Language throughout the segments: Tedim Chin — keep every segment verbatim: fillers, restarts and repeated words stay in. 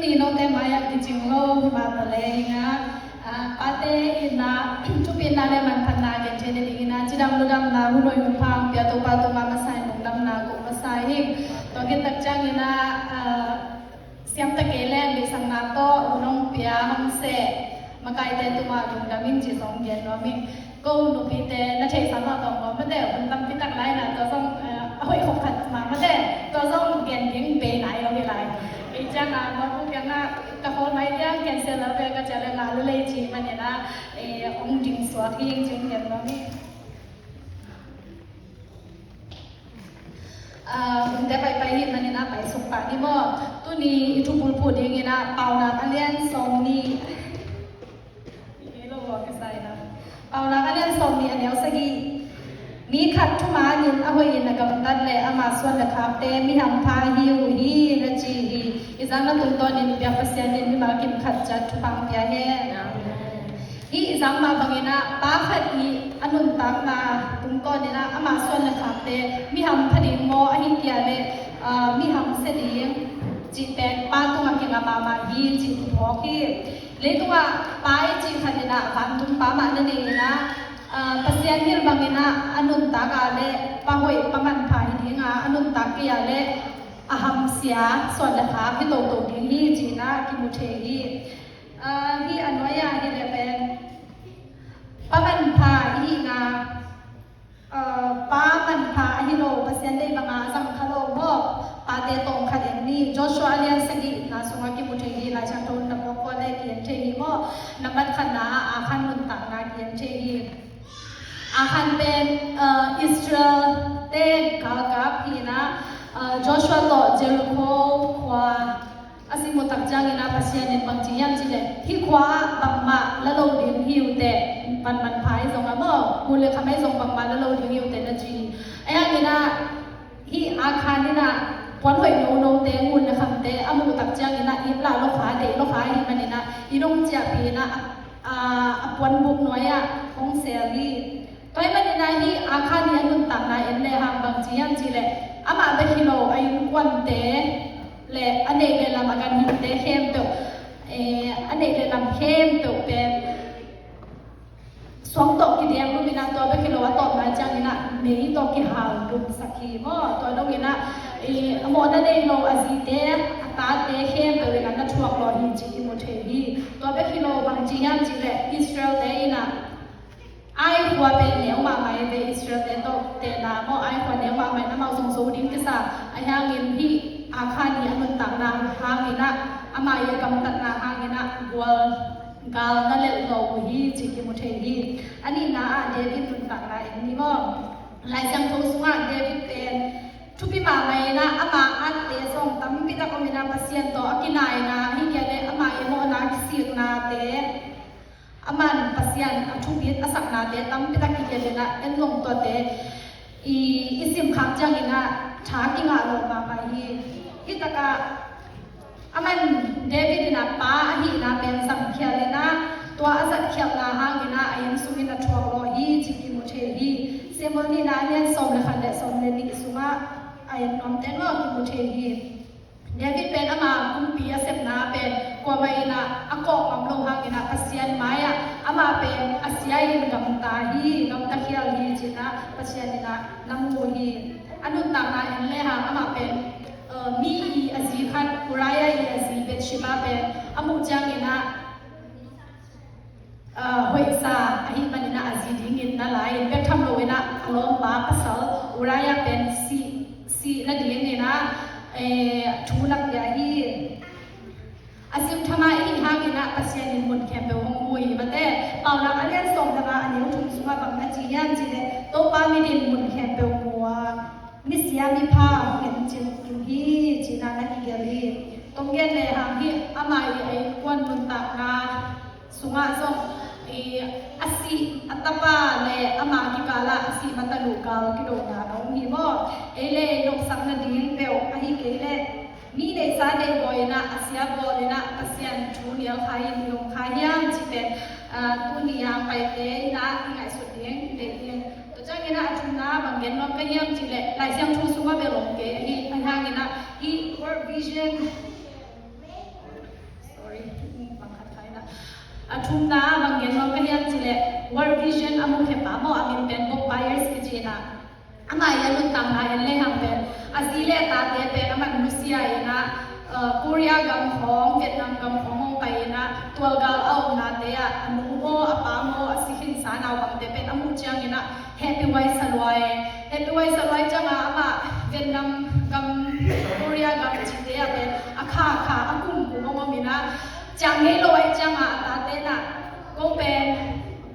Ni note mai-ah kicing lo hi mah taleh hi nga, ah, pate in ah thupitna le manphatna gen thei nadingin ah cidam ludamna hun hoih hun pha hong pia Topa tungah masa in lungdamna ko masa hi. Tua khit tak ciangin ah, ah, siam ta kei leng deihsakna tawh hun hong pia hong seh makaite tungah lungdam ing ci zong gen nuam ing. Ko nupite na theihsa mah bang maw mate, hun tampi tak lai na tua zong, eh, a hoih khop khat mah mate, tua zong gen ding bei nai lo hi lai. Ei ciang a mawlpu kiang ah ka khawl mai diang cancel lo ve ka ciah le ngah lulei ci manin ah, eh, hong ding suak hi ing ci hong gen nuam ing. Ah, hunte paipai hi manin ah paisuk pah ni maw. Tuni i thupulphu dingin ah Paunak a lian sawm nih. I lo maw ka sai na. Paunak a lian sawm nih a neu sagih. Mi khat thuman in a hoih in a gamtat le ama suan le khakte mi hampha hi uh hi na ci hi. I zang na tungtawnin i biak Pasian in mimal kim khat ciat thupha pia hen. Hih i zang mah bangin ah pa khat i a nuntakna tungtawnin ah ama suan le khakte mi hampha ding maw ahi kia le, ah, mi hamsia ding cih pen pa tungah kingah mahmah hi cih kiphawk hi. Leitungah pa i cih khat in ah vantung pa mah na nei in ah, ah, Pasian hilh bangin ah a nuntak ah le pa hoih pa manpha hi ding a, a nuntak kei ah le a hamsia suan le khak hi toto ding hi cih in ah kimu thei hi. Ah, hih a nuai-ah hi le pen pa manpha i hihna, ah, pa manpha ahi lo Pasian deih banga a zang kha lo maw? Pate tawm khat en ni. Joshua a lian sagihna sungah kimu thei hi. Lai Siangtho na pawlkhawl le ki-en thei hi maw? Nambat khatna ah Akhan nuntakna ki-en thei hi. Akhan pen, ah, Israel-te galkap hi in ah, ah, Joshua tawh Jericho khua a sim uh tak ciangin ah Pasian in bang ci hiam cih leh, hih khua ah bangmah la lo ding hi uh teh, pan manpha ahi zong a maw, ngun le kham ahi zong bangmah la lo ding hi uh teh na ci hi. Ahi hangin ah hih Akhan in ah puan hoih nonote, ngun le khamte a muh tak ciangin ah it lah lo kha, deih lo kha ahih manin ah i dong ciahpih in ah, a, a puanbuk nuai-ah hong sel hi. Tua ahih manin ah hih Akhan i a nuntakna en le hang bang ci hiam cih leh, amah bek hi lo a innkuante le a neih le lam a ganhingte khempeuh, eh, a neih le lam khempeuh pen suang tawh kideng lum in ah tua bek hi lo a tawpna ciangin ah mei tawh kihal lumsak hi maw? Tua dongin ah, eh, a mawhna nei lo a zite, a tate khempeuh in ah na thuak lawh hi cih kimu thei hi. Tua bek hi lo bang ci hiam cih leh Israel-te in ah Ai khua pen neu mahmah hi ve, Israel-te tawh tehna maw, Ai khua neu mahmah in amau zong zo ding kisa. Ahi hangin hih Akhan i a nuntakna hangin ah ama i a gamtatna hangin ah gual gal na lelh lo uh hi cih kimu thei hi. A nihna ah David nuntakna en ni maw? Lai Siangtho sungah David pen thupi mahmah in ah ama atte zong tampi tak om in ah Pasian tawh a kinaina hi kei leh ama i mawhna kisiknate, aman Pasian a thupit a saknate tampi tak kigelh in ah en zong tuate i, i sim khak ciangin ah tha kingah lo mahmah hi. Hih takah aman David in ah pa ahihna pen zangkhial in ah tua a zatkhialhna hangin ah a inn sungin a thuak lawh hi cih kimu thei hi. Samuel nihna a lian sawm le khat le sawm le nih sungah a en nuamte maw kimu thei hi. David pen ama kumpi a sepna pen kuamah in ah a kawk ngam lo hangin ah Pasian mai-ah amah pen a sia in gamta hi, gamta khial hi ci-in ah Pasian in ah na mu hi. A nuntakna en le hang amah pen, eh, mi i a zi khat, Uriah i a zi Bathsheba pen a muh ciangin ah, ah, hoihsa ahih manin ah a zi dingin na la in bek tham loin ah a lawmpa pasal Uriah pen sih, sih nadingin ah, eh, thu na pia hi. A sim tham a i hih hangin ah Pasian in mun khempeuh hong mu hi mate. Paunak a lian sawm le nga a neu thum sungah bang na ci hiam cih leh Topa mit in mun khempeuh mu a, misia mipha hong en cih hi ci-in ah na kigelh hi. Tawm gen le hang hih ama i a innkuan nuntakna sungah zong i a sih a tapa le ama kikal ah a sih mataluh gal kidona na om hi maw? Ei le ei nopsak nading peuh ahi kei leh mi neihsa deih bawl in ah a sia bawl in ah Pasian thu nial kha in i om kha hiam cih pen, ah, tuni a paite in ah i ngaihsut ding deih ding. Tua ciangin ah a thumna bang gen nuam ka hiam cih leh Lai Siangtho sungah bel om kei ahi, ahi hangin ah hih World Vision Thumna bang gen nuam ka hiam cih leh World Vision a mukhia pa maw, a min pen Bob Myers kici in ah, amah i a nuntakna en lehang pen a zi le a tate pen amah nusia in ah, uh, Korea gam khawng, Vietnam gam khawng hong pai in ah, tualgal a omnate ah a nu maw, a pa maw, a si khinsa nau bangte pen a muh ciangin ah hehpih huai sa lua e. Hehpih huai sa lua ciangin ah amah Vietnam gam, Korea gam cihte ah pen a kha kha a kum kum hong om in ah, ciang ngei lo ahih ciangin ah a tate in ah, ko pen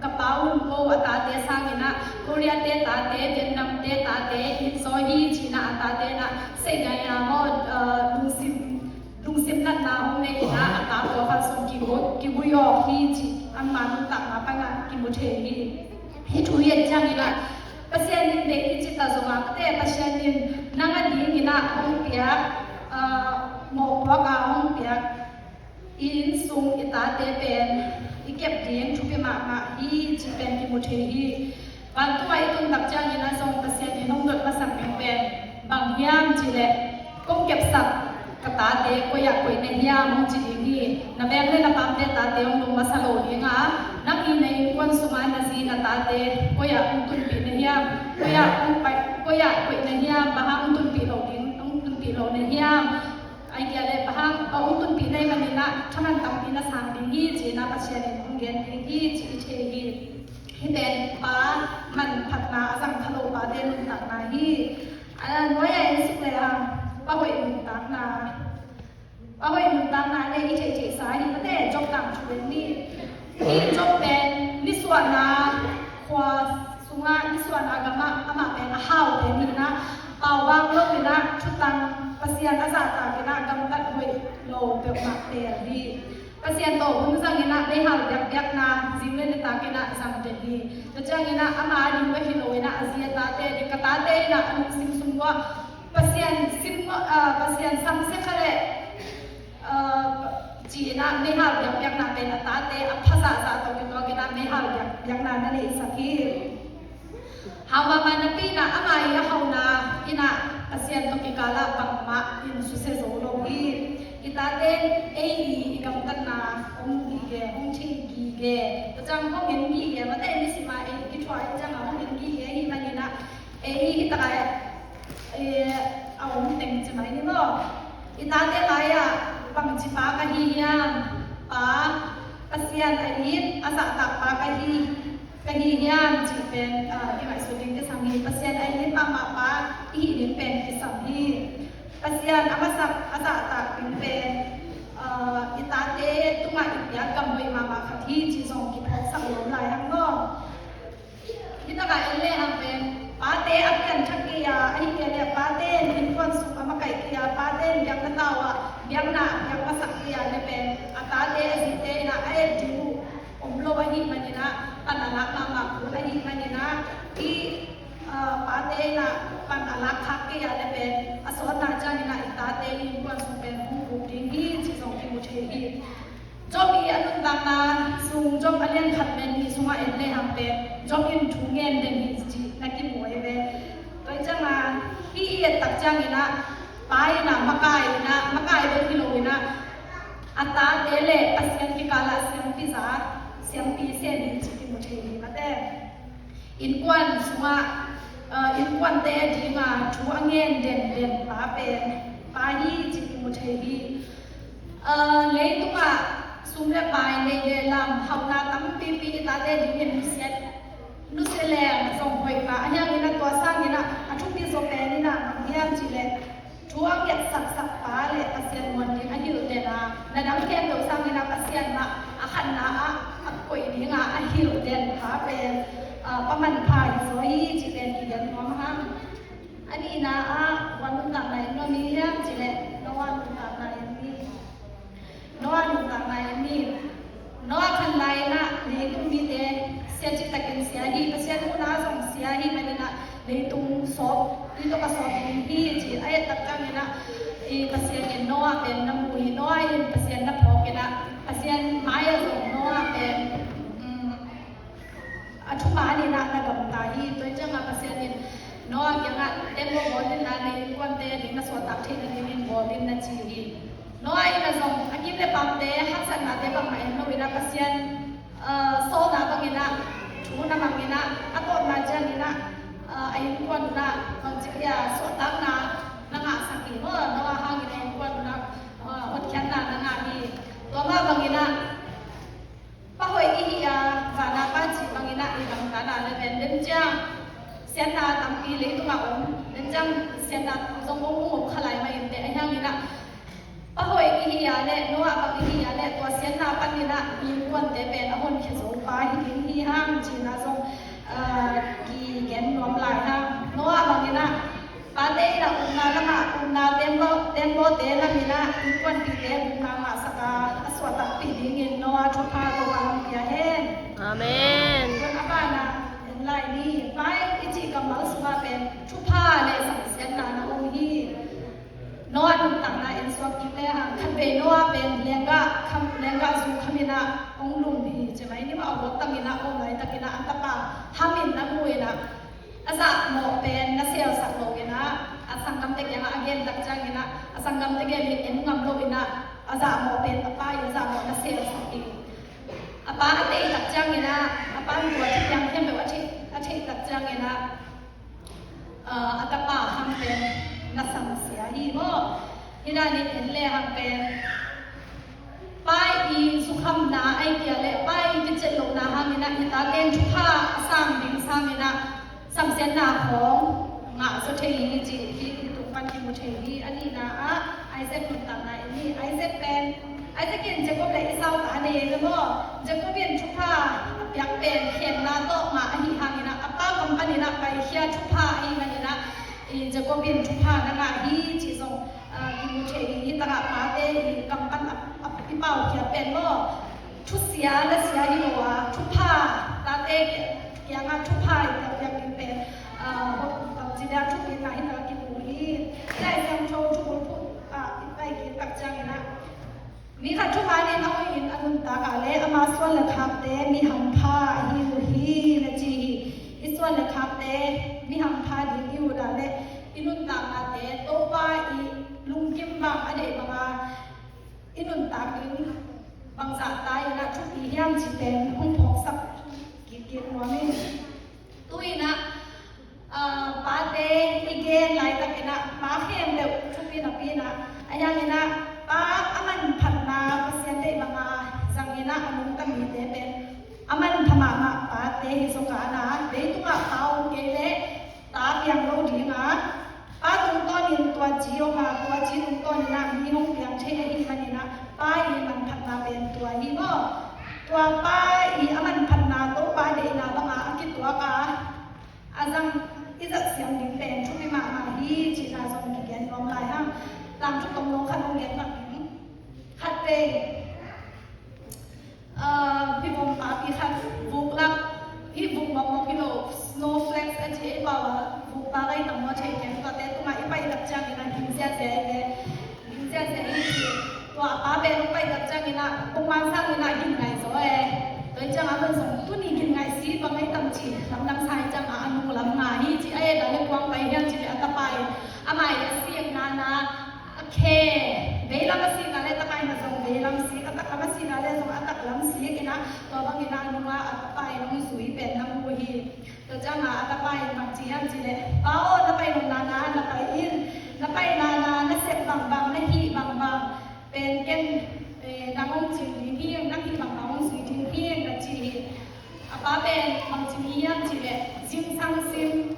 ka pa un ko a tate sangin ah Korea te tate, Vietnam te tate it zaw hi ci in ah a tate in ah, sei ngai a maw, uh, lungsim, lungsim natna hong nei in ah a ta tua kha sung kigui, kigui awk hi ci, amah nuntakna pan ah kimu thei hi. Hih thu hi a ciangin ah Pasian in deih i cih ta zongah, te Pasian in nang a dingin ah hong piak, uh, mawhpuak a hong piak i inn sung i tate pen i kep ding thupi mahmah hi cih pen kimu thei hi. Vantung ah i tun tak ciangin ah zong Pasian in hong dot masak ding pen bang hiam cih leh, kong kepsak ka tate koi ah koih na hiam hong ci ding hi. Na veng le na pamte tate hong lung masa lo ding a, nang i na innkuan sungah na zi na tate koi ah hong tunpih na hiam, koi ah hong pai, koi ah koih na hiam, bang hang hong tunpih lo ding, hong tunpih lo na hiam. Ahih kei leh bang hang, a hong tunpih na hih manin ah thaman tampi na sang ding hi ci in ah Pasian in hong gen ding hi ci i thei hi. Hih pen pa manphatna a zang kha lo pate nuntakna hi. A nuai ah en suk lehang pa hoih nuntakna, pa hoih nuntakna le i theihtheihsa hi mate. Job tangthu en ni. Hih Job pen nisuahna khua sungah, nisuahna gamah amah pen a hau pen hi in ah, paubang lo in ah, thutang, Pasian a zahtak in ah gamtat hoih lo peuhmah pen hi. Pasian tawh hun zang in ah meihal biakbiakna zing le nitak in ah zang den hi. Tua ciangin ah ama a ding bek hi lo in ah a zi a tate a ding, ka tate in ah a lungsim sung uah Pasian sim, ah, Pasian samsia kha leh, ah, ci in ah meihal biakbiakna pen a tate a pha zahzah tawh kituak in ah meihal biakbiakna na neihsak hi. Hau mahmah napi in ah ama i a hauna in ah Pasian tawh kikal ah bangmah in susia zo lo hi. I tate in ei i gamtatna hong gige, hong thei gige. Tua ciang hong en gige, mate, nisim a ei kithuah i ciang a hong en gige ahih manin ah, ei hi takah, eh, a om teng ci mai ni maw. I tate lai-ah bangci pa ka hi hiam? Pa, Pasian a it a zahtak pa ka hi, ka hi hiam cih pen, ah, kingaihsut ding kisam hi. Pasian a it mahmah pa i hih ding pen kisam hi. Pasian a masak a zahtak ding pen, ah, i tate tungah i piak gam hoih mahmah khat hi cih zong kiphawksak nuam lai hang maw. Hih takah en lehang pen pate a pianthak kei a, ahih kei leh pate in innkuan sung a makaih kei a, pate in biakna tau ah biakna a piak masak kei a leh pen a tate a zite in ah a et ding uh om lo ahih manin ah, pan a lak mahmah kul ahih manin ah, hih, ah, pate in ah pan a lak khak kei a leh pen a sawtna ciangin ah i tate i innkuan sung pen hong kuk ding hi cih zong kimu thei hi. Job i a nuntakna sung, Job a lian khat le nih sungah en lehang pen Job in thu ngen den hi cih na kimu ahi ve. Tua hi ciangin ah hih i et tak ciangin ah pa in ah makai in ah, makai bek hi lo in ah, a tate le Pasian kikal ah siampi za, siampi sem hi cih kimu thei hi mate. Innkuan sungah, ah, innkuante a dingin thu a ngen denden pa pen pa hi cih kimu thei hi. Ah, leitungah sum le pai, nei le lam, hauhna tampipi i tate dingin nusia, nusia leng zong hoih pah. Ahi hangin ah tua sangin ah a thupi zaw pen in ah bang hiam cih leh, thu a nget saksak pa le Pasian muan ding a hilh den a, na dang khempeuh sangin ah Pasian mah a khatna ah a koih ding a, a hilh den pa pen, ah, pa manpha hi zaw hi cih pen kigen nuam hang. A nihna ah kua nuntakna en nuam i hiam cih leh Noah nuntakna en ni. Noah nuntakna en ni. Noah khan lai-in ah leitung mite sia cihtakin sia hi. Pasian muhna ah zong sia ahih manin ah leitung sawp, i tawh ka sawp ding hi ci a et tak ciangin ah, i Pasian in Noah pen na mu hi. Noah in Pasian na phawk in ah, Pasian mai ah zong Noah pen, um, a thuman in ah na gamta hi. Tua hi ciangin Pasian in Noah kiangah, "Tembaw bawl in la, na innkuante ding na suahtak theihna dingin bawl in," na ci hi. Noah in ah zong a kim le pamte, haksatnate bangmah en lo in ah Pasian Thu na bangin ah, a tawpna ciangin ah, ah, a innkuan un ah, bangci a suahtakna na ngahsak hi maw, Noah hangin a innkuan un ah, ah, hotkhiatna na ngah hi. Tua mah bangin ah, pa hoih i hi a, vana pa cih bangin ah, i bangtan ah le ven den ciang siatna tampi leitungah om, den ciang siatna zong om, om kha lai mah inteh, ahi hangin ah, pa hoih i hi a leh, Noah bang i hi a leh, tua siatna panin ah i innkuante pen a honkhia zo pa hi ding hi hang cihna zong, ah, kigen nuam lai hang. Noah bangin ah pate in ah upna lamah, upna tembaw, tembawte lamin ah innkuanpihte bukna ngahsak a, a suahtakpih dingin Noah thupha Topa hong pia hen. Amen. Tun a banah en lai ni. Pa i cih kammal sungah pen thupha le samsiatna na om hi. Noah nuntakna en suak kik le hang, khatvei Noah pen lenggah kham, lenggah zu khamin ah hong lum hi ci mai ni maw, a huak tamin ah om laitakin ah a tapa hamin na mu in ah, a zahmawh pen na selsak loin ah, a sanggamte kiangah a gen tak ciangin ah, a sanggamte gen in en ngam loin ah, a zahmawh pen a pa in a zahmawh na selsak hi. A pa a tei tak ciangin ah, a pa in tua thu piang hiam peuh a theih, a theih tak ciangin ah, ah, a tapa hang pen na samsia hi maw. Hi dan in en le hang pen, pa i zukhamna ahih kei leh pa i kician lohna hangin ah i tate in thupha a sang ding sangin ah samsiatna khawng ngah zaw thei hi cih hih tung pan kimu thei hi. A nihna ah Isaac nuntakna en ni. Isaac pen, Isaac in Jacob le Esau ta nei hi maw. Jacob in thupha a piak pen khemna tawh ngah ahih hangin ah, a pa gam panin ah paikhia thupha ahih manin ah, i Jacob in thupha na ngah hi cih zong, ah, kimu thei hi. Hih takah pate i kam pan a, a, i paukhiat pen maw, thusia nasia hi lo a, thupha, tate kiangah thupha i piakpiak ding pen, ah, bangci dia thupitna hi takah kimu hi. Hih Lai Siangtho thubulphuh ah i pai kik tak ciangin ah, mi khat thuman in a hoihin a nuntak a leh ama suan le khakte mi hampha ahi uh hi, na ci hi. I suan le khakte mi hampha ding i ut a leh i nuntaknate Topa i lungkim bang a deih banga i nuntak ding bangzah ta in ah thupi hiam cih pen hong phawksak kik, kik nuam ing. Tu in ah, ah, pate i gen laitakin ah, pa khempeuh thupi napi in ah, ahi hangin ah pa a manphatna Pasian deih banga zangin ah a nungta mite pen a manpha mahmah pate hi zaw ka na, leitungah pa om kei leh ta piang lo ding a, pa tungtawnin tua ci om a, tua ci tungtawnin ah mi hong piang thei ahih manin ah pa i manphatna pen tua hi maw. Tua pa i a manphatna Topa deihna banga a kituak a, a zang i zat siam ding pen thupi mahmah hi cihna zong kigen nuam lai hang. Tangthu tawmno khat hong gen pak ning. Khatvei, ah, hih vompa pi khat vuk lak, hih vuk mawkmawk hi lo, snowflakes a ci ei pau a, vukpa gai tam maw thei keng, tuate tungah i pai tak ciangin a ging ziazia ei ve. Ging ziazia ei ci. Tua a pa pen hong pai tak ciangin ah, pongman sangin ah gin ngai zaw e. Tua i ciangah a man zong, tuni gin ngai si, bang ngai tam ci, lamdang sa i ciangah a nu lam nga hi ci, a et a le kuang pai hiam ci le a tapa in, amah i a sikna na, a khe, veilam a sikna le tapa in a zong veilam sik, a taklam a sikna le zong a taklam sik in ah, tua bangin ah a nu a, a tapa in hong zui pen na mu hi. Tua ciangah a tapa in bang ci hiam ci le, pa aw, na pai nopna na, na pai in, na paina na, na sep bangbang, na hih bangbang pen ken, eh, nang hong cing ding hi, nang hih bangbang hong zui ding hi, na ci hi. A pa pen bang ci hiam ci le, zingsang sim,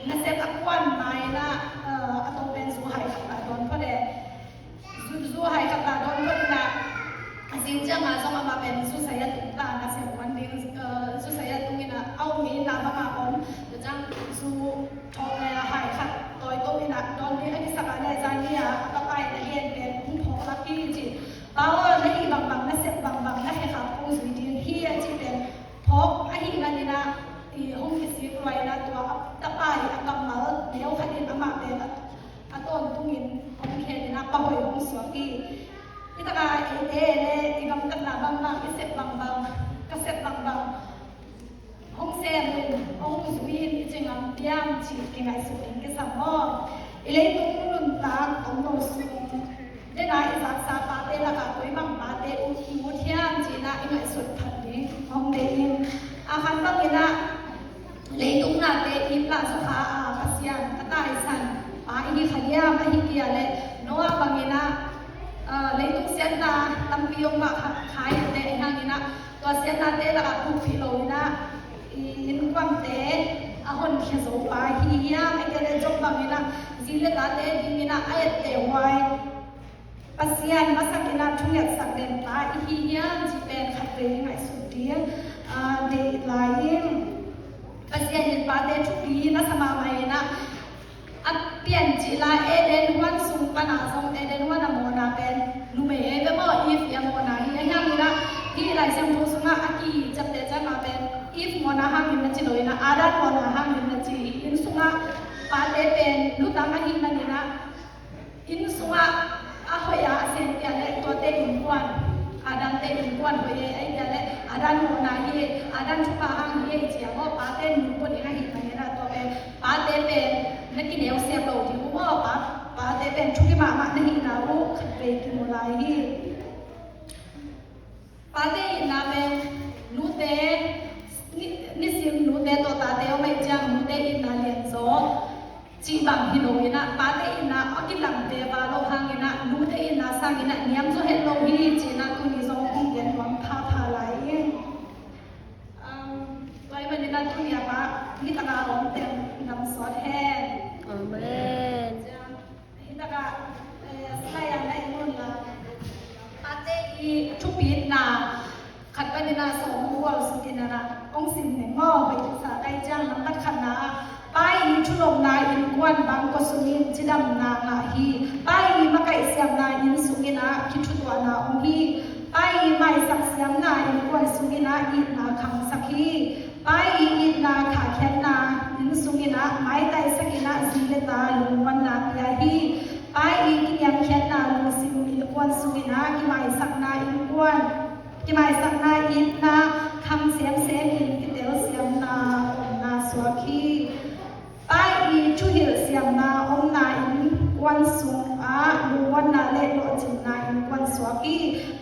na sep a kuan mai na, eh, a to pen zu hai khat a dawn phot e. Zu, zu hai khat a dawn phot in ah, a zing ciangah zong amah pen zu sai a tung ta, na sem wan ding, eh, zu sai a tung in ah, a om in ah bangah om, tua ciang zu thaw, eh, hai khat tawi to in ah dawn ding a kisak a le, zan ni a, a tapa in a gen pen hong phawk lak hi ci. Pa aw, na hih bangbang, na sep bangbang, na khekhap kong zui ding hi a ci pen phawk ahih manin ah, i hong kisik luai in ah tua a tapa i a kammal neu khat in amah pen a a tawntungin hong khen in ah pa hoih hong suak hi. Hi takah eite le i gamtatna bangbang, i sep bangbang, ka sep bangbang hong sem in, hong zui in i ci ngam diam ci kingaihsut ding kisam maw. I leitung nuntak om lo sung, dena i zaksa pate lakah koi bang pate ut, ut hiam ci in ah i ngaihsut phat ding hong deih in. A khat bangin ah Eve lah sukha a, Pasian ka taisan pa i hi kha hiam, ahih kei leh Noah bangin ah, ah, leitung siatna tampi om mah kha, kha i te i hangin ah, tua siatnate lakah bukpih lo in ah, i innkuante a honkhia zo pa hi hiam, ahih kei leh Job bangin ah zi le tate dingin ah a etteh huai Pasian masakin ah thungetsak den pa i hi hiam cih pen khatvei i ngaihsut ding, ah, deih lai ing. Pasian in pate thupi nasa mahmah in ah, a piancil a Eden huan sung pan ah zong, Eden huan a mawhna pen numei ei ve maw, Eve i a mawhna hi. Ahi hangin ah hih Lai Siangtho sungah a kiciamteh ciang ah pen Eve mawhna hangin na ci lo in ah, Adam mawhna hangin na ci hi. Inn sungah pate pen lutang ahih manin ah, inn sungah a hoih a, a sem kei leh tuate innkuan, Adamte innkuan hoih ei, ahih kei leh Adam mawhna hi ei, Adam thupha hang hi ei ci a maw, pate nunput ding ahih manin ah, tua pen pate pen na kineusiam lo ding uh maw, pa, pate pen thupi mahmah na hihna uh khatvei kimu lai hi. Pate itna pen nute, ni-, nisim nute tawh tate om ahih ciang nute itna lianzaw cih bang hi lo in ah, pate itna a kilang veva lo hangin ah, nute itna sangin ah niamzaw het lo hi cih in ah tuni zong hong gen nuam phapha lai ing. Um, tua ahih manin ah tuni a pa, hih takah a om teng damsawt hen. Amen. Hih takah, eh, slide ah na en un la. Pate i thupitna khat panin ah sawm hong gual suk in ah, hong sim ning maw, hoih sa kai ciang, lamtak khatna ah, pa i thulopna innkuan bangkua sungin cidamna ngah hi. Pa i makaih siamna inn sungin ah kithutuahna om hi. Pa i maisak siamna innkuan sungin ah itna khangsak hi. Pa i itna khahkhiatna inn sungin ah maitaisakin ah zi le ta lungmuanna pia hi. Pa i kiniamkhiatna lungsim innkuan sungin ah kimaisakna innkuan, kimaisakna itna kham semsemin kitelsiamna omna suak hi. Pa i thuhilh siamna omna innkuan sungah lungmuanna le lawhcinna innkuan suak hi.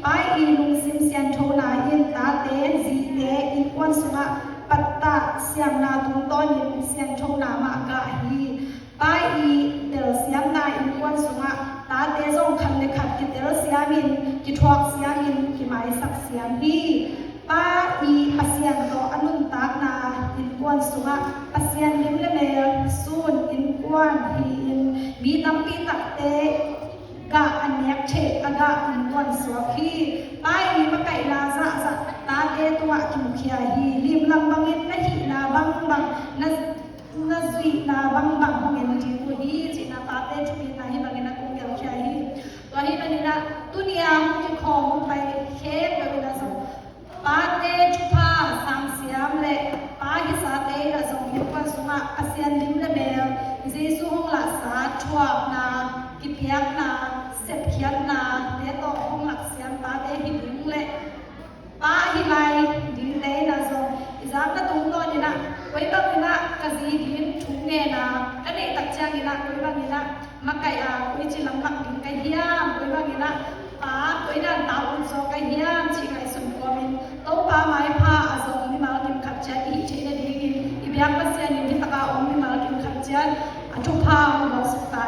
Pa i lungsim sianthona in tate, zite innkuan sungah pattah siamna tungtawnin sianthona mah gah hi. Pa i telsiamna innkuan sungah tate zong khat le khat kitelsiamin, kithuaksiamin, kimaisak siam hi. Pa i Pasian tawh a nuntakna innkuan sungah Pasian lim le mel sun innkuan hi-in mi tampi takte gah a nek thei a gah innkuan suak hi. Pa i makaihna zahzah tate tungah kimukhia hi. Limlang bangin na hihna bangbang, na, na zuihna bangbang hong en ding uh hi cih in ah pate thupitna hih bangin ah kong gelkhia hi. Tua hih manin ah tuni a hong kikhawm hong pai khempeuh in ah zong pate thupha sangsiam le pa hisate in ah zong innkuan sungah Pasian lim le mel, Jesu hong lahsa thuakna, kipiakna, sepkhiatna te tawh hong laksiam pate hi ding le pa hi lai dingte in ah zong i zakna tungtawnin ah koi bangin ah ka zi ding thu ngen a ka neih tak ciangin ah koi bangin ah makaih a koici lam lak ding ka hiam, koi bangin ah pa koi dan ta ut zaw ka hiam cih ngaihsun kawmin Topa maipha a zong mimal kim khat ciat i hih theih nadingin i biak Pasian in hih takah om mimal kim khat ciat a thupha hong gualsuk ta